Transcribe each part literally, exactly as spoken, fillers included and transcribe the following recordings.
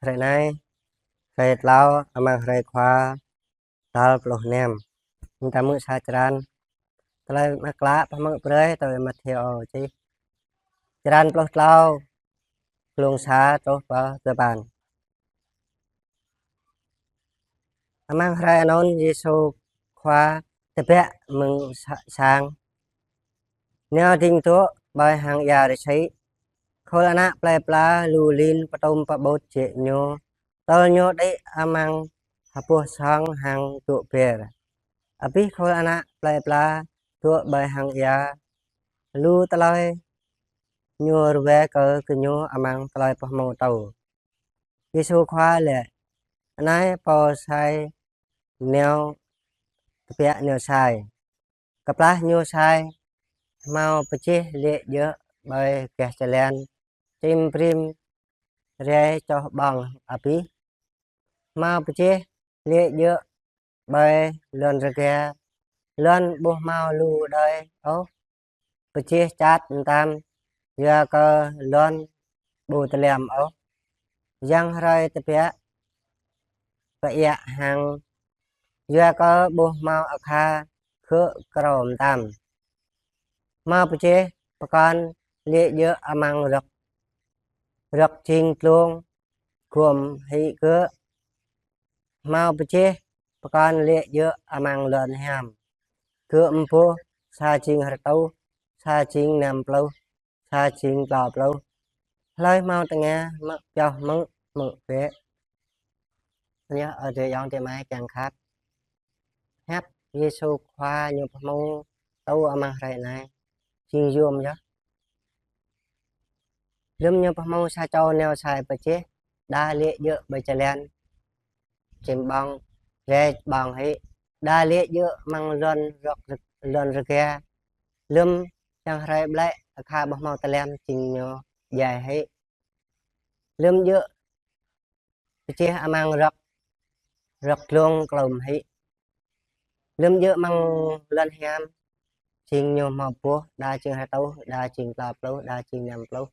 Hrơi anai, hrơi tlâo amăng hrơi Khua, tal pluh năm. Mơta mơ̆ng sa črăn. Tơlơi mơak klă pơmơ̆ brơi tui Mattheo čih. Črăn pluh tlâo, glông sa truh pơ duapăn. Amăng hrơi anŭn Yêsu Khua tơbiă mơ̆ng sa-, sang. Nao dĭng dŏ ƀơi hang ia rơsĭ. Khul ană plơi pla lu lin pơtŭm pơƀut jĕ Ñu, tơl Ñu đĭ amăng hơpuh song hang dŏ ber. Abih khul ană plơi pla dŏ ƀơi hang ia, lu tơlơi Ñu ruai kơ gơñu amăng tơlơi pơhmư̆ tŭ. Yêsu Khua laĭ: Anai pô sai nao tơbiă nao sai. Kơplah ñu sai, hmâo pơjeh lê̆ djơ̆ ƀơi gah jơlan, čim brĭm rai čoh ƀơ̆ng abih. Hmâo pơjeh lê̆ djơ̆ ƀơi lŏn rơga, lŏn ƀu hmâo lu đơi ôh, pơjeh čăt mơtam, yua kơ lŏn ƀu tơlăm ôh. Yang hrơi tơbiă pơiă hăng, yua kơ ƀu hmâo akha khơ̆ krô mơtam. Hmâo pơjeh pơkŏn lê̆ djơ̆ amăng rơ̆k, rơ̆k jing tlông gŏm hĭ gơ̆. Hmâo pơjeh pơkŏn lê̆ djơ̆ amăng lŏn hiam, gơ̆ mơboh, sa jing rơtuh, sa jing năm pluh, sa jing klâo pluh. Hlơi hmâo tơngia, hmư̆ pioh hmư̆, hmư̆ bĕ. Anŭn yơh, ơ adơi ayŏng adơi amai kiăng khăp. Hiăp Yêsu Khua Ñu pơhmư̆ tŭ amăng hrơi anai, jing yôm yơh. Lơ̆m Ñu pơhmư̆ sa čô nao sai pơjeh, đa lê̆ djơ̆ ƀơi jơlan, čim ƀơ̆ng, rai ƀơ̆ng hĭ, đa lê̆ djơ̆ amăng lŏn rơ̆k, lŏn rơga. Lơ̆m yang hrơi ƀlĕ, akha ƀu hmâo tơlăm, jing ñu djai hĭ. Lơ̆m djơ̆ pơjeh amăng rơ̆k, rơ̆k tlông klŏm hĭ. Lơ̆m djơ̆ amăng lŏn hiam, jing ñu hmâo boh, đa jing rơtuh, đa jing klâo pluh, đa jing năm pluh.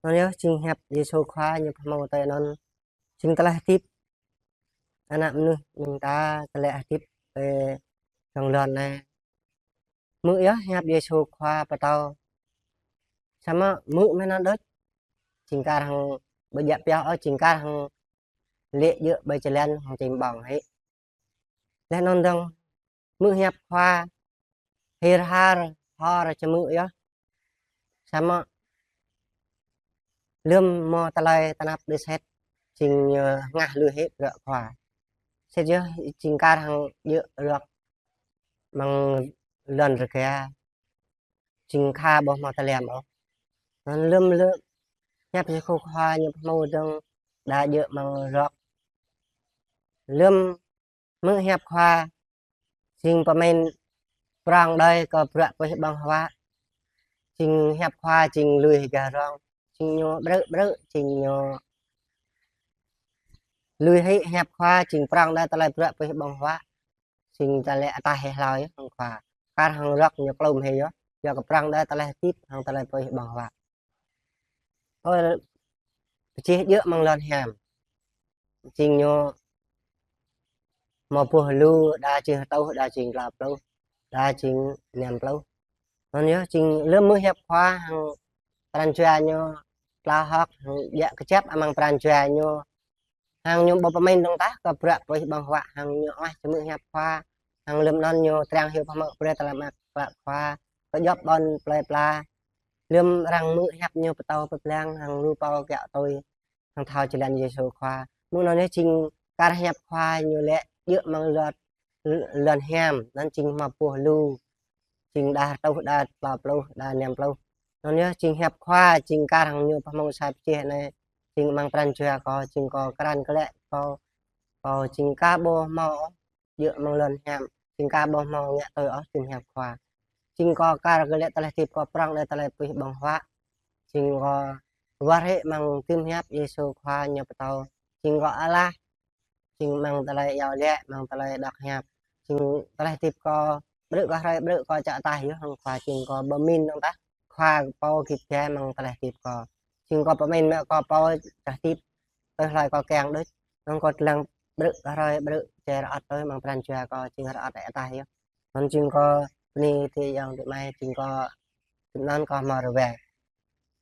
Anŭn yơh jing hiăp Yêsu Khua Ñu pơhmư̆ tui anŭn. Jing tơlơi hơdip ană mơnuih ƀing ta, tơlơi hơdip ƀơi dŏng lŏn anai. Hmư̆ yơh hiăp Yêsu Khua pơtô. Samơ̆ hmư̆ mơ̆n anŭn đôč, jing kar hăng ƀu djă̱ pioh ôh, jing kar hăng lê̆ djơ̆ ƀơi jơlan hăng čim ƀơ̆ng hĭ. Laih anŭn dơ̆ng hmư̆ hiăp Khua, hir har hor čơhmư̆ yơh. Samơ̆ lơ̆m hmâo tơlơi tơnap đơ̆ sĭt, jing ñu hơngah lui hĭ bruă Khua. Sĭt yơh jing kar hăng djơ̆ rơ̆k amăng lŏn rơga, jing kha ƀu hmâo tơlăm ôh. Anŭn lơ̆m lơ̆m hiăp Yêsu Khua Ñu pơhmư̆ dơ̆ng, đa djơ̆ amăng rơ̆k. Lơ̆m hmư̆ hiăp Khua, jing pơmĭn prŏng đơi kơ bruă puih ƀơ̆ng huă. Jing hiăp Khua jing lui hĭ gah rŏng, jing ñu ƀrư̆ ƀrư̆, jing ñu lui hĭ hiăp Khua, jing prŏng đơi tơlơi bruă puih ƀơ̆ng huă. Jing tơlơi ataih hĭ hlâo yơh hăng Khua. Kar hăng rơ̆k ñu klŏm hĭ yơh, yua kơ prŏng đơi tơlơi hơdip hăng tơlơi puih ƀơ̆ng huă. Ơ, pơjeh djơ̆ amăng lŏn hiam, jing ñu hmâo boh lu, đa jing rơtuh, đa jing klâo pluh, đa jing năm pluh. Anŭn yơh jing lơ̆m hmư̆ hiăp Khua hăng pran jua ñu tlao hơ̆k, hăng djă̱ kơjăp amăng pran jua ñu, hăng ñu ƀu pơmĭn dơ̆ng tah kơ bruă puih ƀơ̆ng huă, hăng ñu oah čơhmư̆ hiăp Khua, hăng lơ̆m anŭn ñu triăng hyu pơhmư̆ brơi tơlơi mơak klă Khua kơ djŏp ƀôn plơi pla. Lơ̆m arăng hmư̆ hiăp ñu pơtô pơblang, hăng lu pô kiaŏ tui, hăng thâo jơlan Yêsu Khua. Mơ̆ng anŭn yơh jing kar hiăp Khua ñu lĕ djơ̆ amăng lŏn, lŏn hiam, anŭn jing hmâo boh lu, jing đa rơtuh, đa klâo pluh, đa năm pluh. Anŭn yơh jing hiăp Khua, jing kar hăng ñu pơhmư̆ sa pơjeh anai, jing amăng pran jua kâo, jing kâo krăn kơ lĕ kâo, kâo jing kar ƀu hmâo ôh djơ̆ amăng lŏn hiam, jing kar ƀu hmâo ngă tui ôh jing hiăp Khua. Jing kâo kar kơ lĕ tơlơi hơdip kâo prŏng đơi tơlơi puih ƀơ̆ng huă. Jing kâo wơr hĭ amăng tơlơi hiăp Yêsu Khua ñu pơtô. Jing kâo alah, jing amăng tơlơi iâu laĭ, amăng tơlơi đŏk hiăp. Jing tơlơi hơdip kâo, ƀrư̆ kâo hrơi ƀrư̆ kâo čă ataih yơh hăng Khua, jing kâo pơmĭn dơ̆ng tah Khua pô git gai amăng tơlơi hơdip kâo. Jing kâo pơmĭn mơ̆ kâo pô čah hơdip tơl hlơi kâo kiăng đôč. Anŭn kâo lăng brư̆ hrơi brư̆, čer ăt tui mơ̆ng pran jua kâo jing rơăt ataih yơh. Anŭn jing kâo bơni adơi ayŏng adơi amai, jing kâo tui anŭn kâo hmâo rơwang.